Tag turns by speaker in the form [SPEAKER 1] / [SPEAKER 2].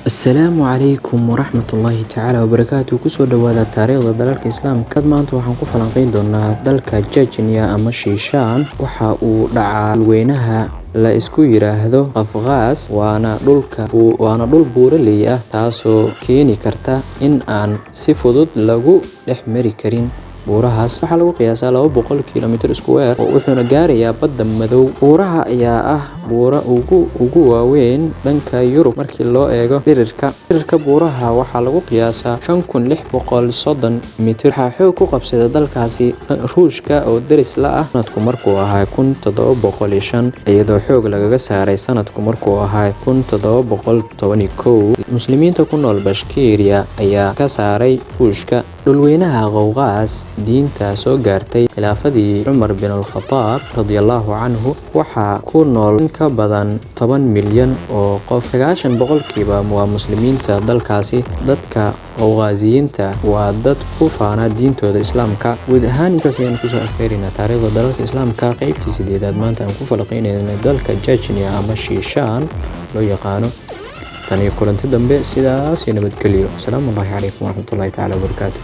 [SPEAKER 1] Asalaamu calaykum waraxmatullaahi tacaala wabarakaatu. Kusoo dhawaada taariikhda dalalka Islaamka. Maanta waxaan ku falanqeyn doonaa dalka Chechnya ama Shiishaan. Waxa uu dhacaa dhulweynaha la isku yiraahdo Qafqaas, waana dhul buuraley ah, taasoo keeni karta in aan si fudud lagu dhex mari karin buurahaas. Waxaa lagu qiyaasaa 200 kilomitir square, wuxuuna gaarayaa Badda Madow. Buuraha ayaa ah buura ugu waaweyn dhanka Yurub markii loo eego dhererka. Dhererka buuraha waxaa lagu qiyaasaa 5630 mitir. Waxaa xoog ku qabsaday dalkaasi Ruushka oo deris la ah sanadku markuu ahaa 1705, iyadoo xoog lagaga saaray sanadku markuu ahaa 1711. Muslimiinta ku nool Bashkiria ayaa ka saaray Ruushka. Dhulweynaha Qawqaas diinta soo gaartay khilaafadii Cumar bin al-Khataab radiyallahu canhu. Waxaa ku nool in ka badan 10 milyan oo qof, 90% waa muslimiinta dalkaasi. Dadka Qawqaasiyiinta waa dad ku faana diintooda Islaamka. Guud ahaan intaas ayaan kusoo afmeeraynaa taariikhda dalalka Islaamka qaybtii sideedaad. Maanta aan ku falanqeynayna dalka Chechnya ama Shiishaan loo yaqaano. Tan iyo kulanti dambe, sidaas iyo nabadgelyo. Asalaamu calaykum waraxmatullaahi tacaala wabarakaatu.